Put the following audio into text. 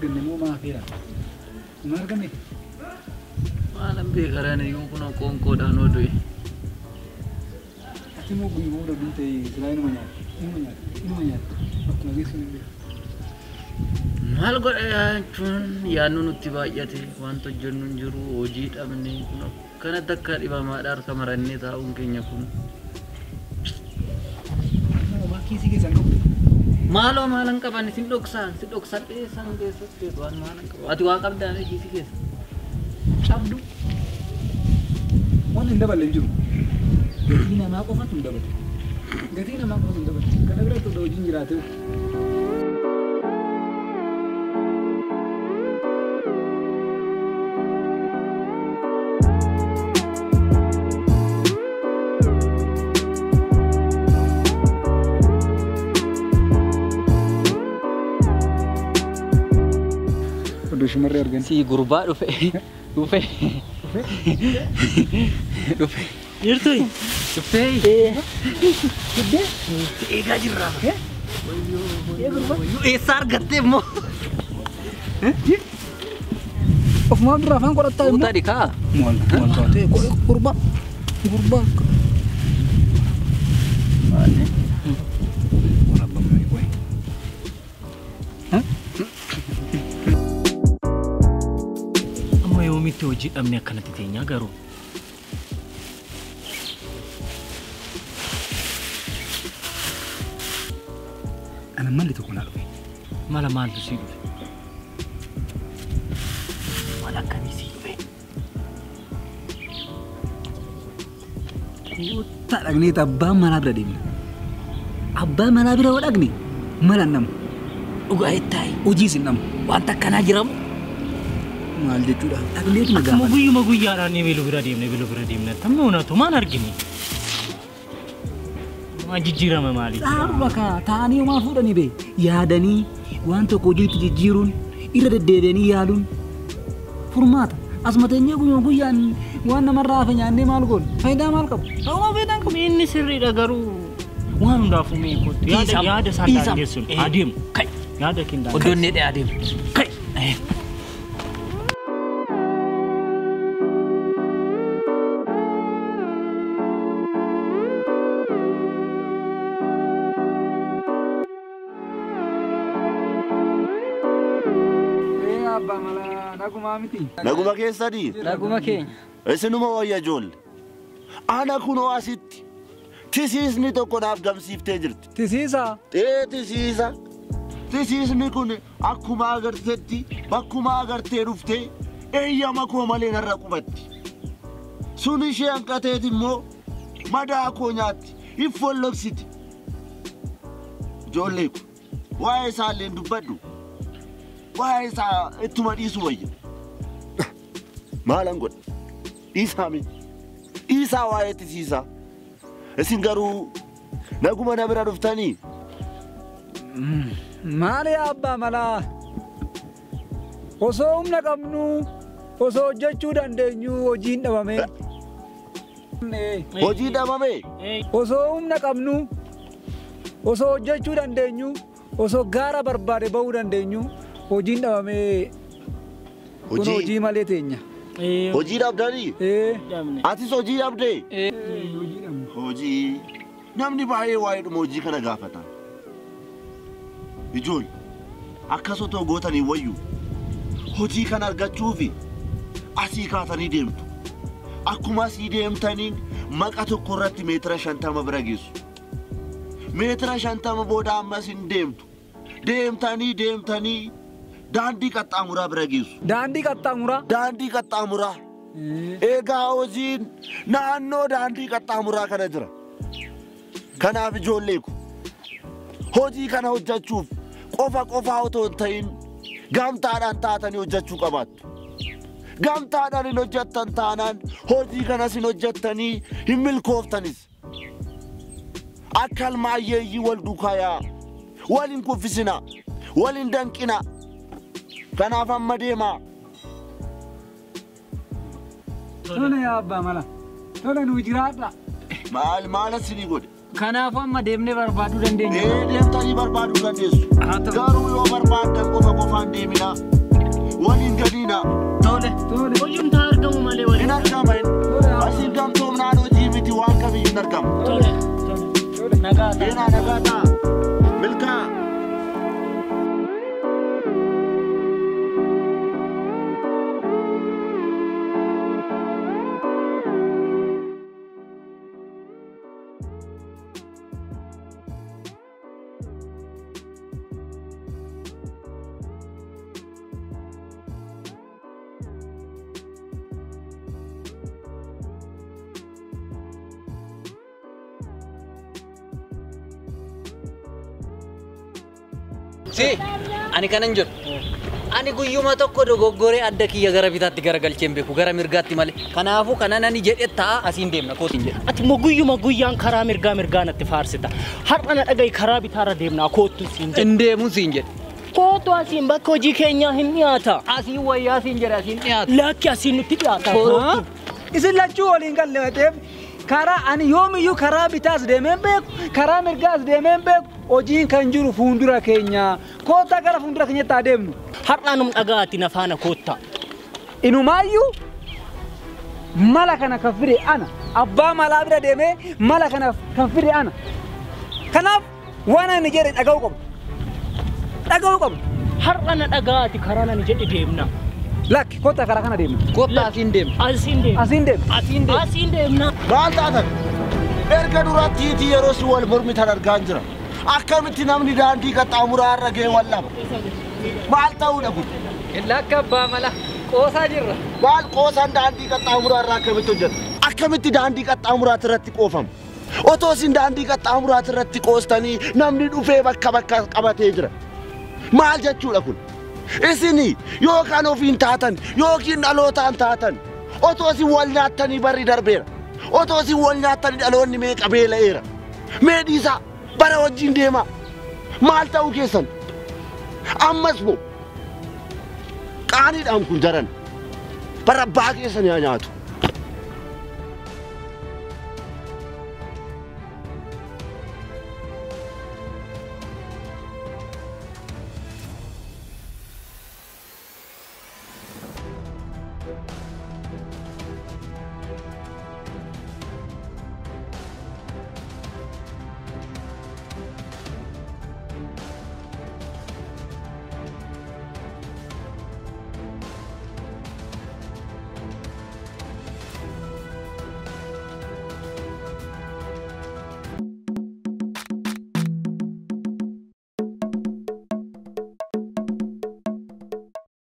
Arganne moo maafeera? Hin arganne? Maalan beekaraan iyyuu kun qoonqoodhaan odu'e. Ati immoo guyyuma hunda duute silaa inuma nyaatte. Inuma nyaatte. Inuma nyaatte. Bakkuma geessu hin beeku. Maal godha jechuun yaadnu nutti baay'ate wanta hojjennu hin jiru hojii dhabne kun akkanatti akka dhibamaadha harka marannee taa'uun keenya kun. Homaa kiisii keessa hin qabu. Maaloo maalan qaban isin dhoksaa si dhoksadhee san keessatti beeku waan maalan qabu. Ati waa qabdaa mee kiisii keessa? Cabdu. Waan hin daballe hin jiru. Gatii namaa qofatu hin daballe. Gatii namaa qofatu hin daballe. Kana biratti odoo hojiin jiraate. Odoo shimarree argan. Si gurbaa dhufe dhufe dhufe. Jirtu? Dhuftee? Fiddee? Eegaa jirra. Ee gurbaa? Eessa argattee immoo? Ofumaa dura afaan godhattaa immoo. Fuutaa dhikaa. Maal maal taatee gurbaa gurbaa. Waraabamee qoy. Amma yoomitti hojii dhabne akkanatti teenyaa garuu? Ana malli tokko naa dhufe. Mala maaltu sii dhufe? Maal akkamii sii dhufe? Kottaa dhaqneet abbaa manaa bira deemna. Abbaa manaa bira yoo dhaqne mala hin dhabnu. Dhugaa jettaayi. Hojiis hin dhabnu. Wanta akkanaa jiramu. Maal jechuudha? Dhaqneetuma Akkuma gaafa. guyyuma guyyaadhaan ebeelu bira deemne ebeelu bira deemne tamma onatu maal argine? Maal jijjiirama maali? Dhaabuma kaa taa'anii homaa fuudhanii bee yaadanii waan tokko hojiitti jijjiiruun irra deddeebi'anii yaaluun furmaata. Asuma teenyee guyyuma guyyaan waan namarraa hafe nyaannee maal goonu? Faayidaa maal qabu? Homaa faayidaa hin qabu. Inni sirriidha garuu waan hundaafuu mee kottu yaada Dhiisam. yaada isaan Dhiisam. daangessuun adeemu. Kai. Yaada keenya Oddoo inni dhee adeemu. Kai. Ee abbaa malaa nagumaa miti. Naguma keessanii Naguma keenya. isinuma wayya ijoolle. Ana kunoo asitti tisiisni tokko naaf gamsiiftee jirti. Tisiisa. Ee tisiisa. Tisiisni kun akkuma agartetti bakkuma agartee dhuftee eeyyama koo malee narra qubatti. Sun ishee hanqateet immoo madaa koo nyaatti hin folloksiti. Ijoollee ko waa'ee isaa illee hin dubbadhu. Waa'ee isaa ittuma dhiisu wayya. Maalan godha? Dhiisaa mi? Dhiisaa waa'ee tisiisaa. Isin garuu naguma na bira dhuftanii Maali abbaa malaa? Osoo humna qabnu osoo hojjechuu dandeenyu hojiin dhabame. Hojii dhabame. Osoo humna qabnu osoo hojjechuu dandeenyu osoo gaara barbaade bahuu dandeenyu hojiin dhabame. Kun Hojii hojii malee teenya. Hojii dhabdanii? Atis hojii dhabdee? Hojii dhabne. Hojii namni baay'ee waa'eedhuma hojii kana gaafata. Ijoollee akkas otoo gootanii wayyu hojii kana argachuufi asii kaatanii deemtu. Akkuma asii deemtaniin maqa tokko irratti meetira 50 bira geessu. Meetira 50 booda ammas hin deemtu. Deemtanii deemtanii daandii qaxxaamuraa bira geessu. Daandii qaxxaamuraa. Daandii qaxxaamuraa. Egaa hojiin naannoo daandii qaxxaamuraa kana jira. Kanaaf ijoollee ko hojii kana hojjechuuf qofa qofaa otoo hin ta'in gamtaadhaan taatanii hojjechuu qabaattu. Gamtaadhaan hin hojjettan taanaan hojii kanas hin hojjettanii hin milkooftanis. Akka almaayyeeyyii wal duukaa yaa'a. Wal hin kuffisinaa. Wal hin danqinaa. Kanaaf amma deemaa. Tole yaa abbaa mala. Tole nuu jiraadha. Maal maal asinii godhe? Kanaafuu amma deemnee barbaaduu dandeenya. Deemtanii barbaaduu dandeessu. Garuu yoo barbaaddan qofa qofaan deeminaa. Waliin gadiinaa. Tole. Hojiin argamu malee waliin. Hin argama. Asiin gamtoomnaan hojii miti waan kamiyyuu hin argamu. Tole. Nagaa ta'a. Deemaa nagaa ta'a. Milkaa. Si, ani kanan jedhu. Ani guyyuma tokko dogoggoree adda kiyya gara bitaatti garagalchee hin beeku, gara mirgaatti malee. Kanaafuu kanan ani jedhe ta'a asiin deemna kootiin jedha. Ati immoo guyyuma guyyaan karaa mirgaa mirgaa natti faarsita. Har'a na dhagahi karaa bitaarra deemnaa koottu siin jedhe. Hin deemuun siin jedhe. Koottu asiin bakka hojii keenyaa hin dhiyaata. Asiin wayyaa siin jedhe asiin dhiyaata. Lakki asiin nutti dhiyaata. Isin lachuu waliin galleeteef karaa ani yoomiyyuu karaa bitaas deemeen beeku karaa mirgaas deemeen beeku hojiin kan jiru fuuldura keenya koottaa gara fuuldura keenyatti haa deemnu. Har'aanum dhagaati na faana koottaa. Inumaayyuu mala kana kan fide ana abbaa malaa bira deemee mala kana kan fide ana. Kanaaf waan ani jedhe dhaga'uu qabdu. Dhaga'uu qabdu. Har'a na dhagaati karaa nani jedhe deemna. Lakki koottaa karaa kana deemna. Koottaa asiin deemna. Asiin deemna. Asiin deemna. Asiin deemna. Asiin deemna. Maal taatan? Erga durattiitii yeroo si wal mormitan argaan jira. Akkamitti namni daandii qaxxaamuraa irra ga'e wal laba? Maal ta'uudha kun? Lakka abbaa mala qoosaa jirra. Maal qoosaan daandii qaxxaamuraa irraa akkamitti hojjeta? Akkamitti daandii qaxxaamuraa irratti qoofama? Otoo isin daandii qaxxaamuraa irratti qoostanii namni dhufee bakka bakka qabatee jira. Maal jechuudha kun? Isin yookaan ofiin taatan yookiin dhalootaan taatan otoo isin wal nyaattanii barri darbeera. Otoo isin wal nyaattanii dhaloonni meeqa beela'eera. Mee dhiisaa bara wajjin deemaa. Maal ta'uu keessan? Ammas moo qaaniidhaan kun jaran bara abbaa keessan yaa nyaatu.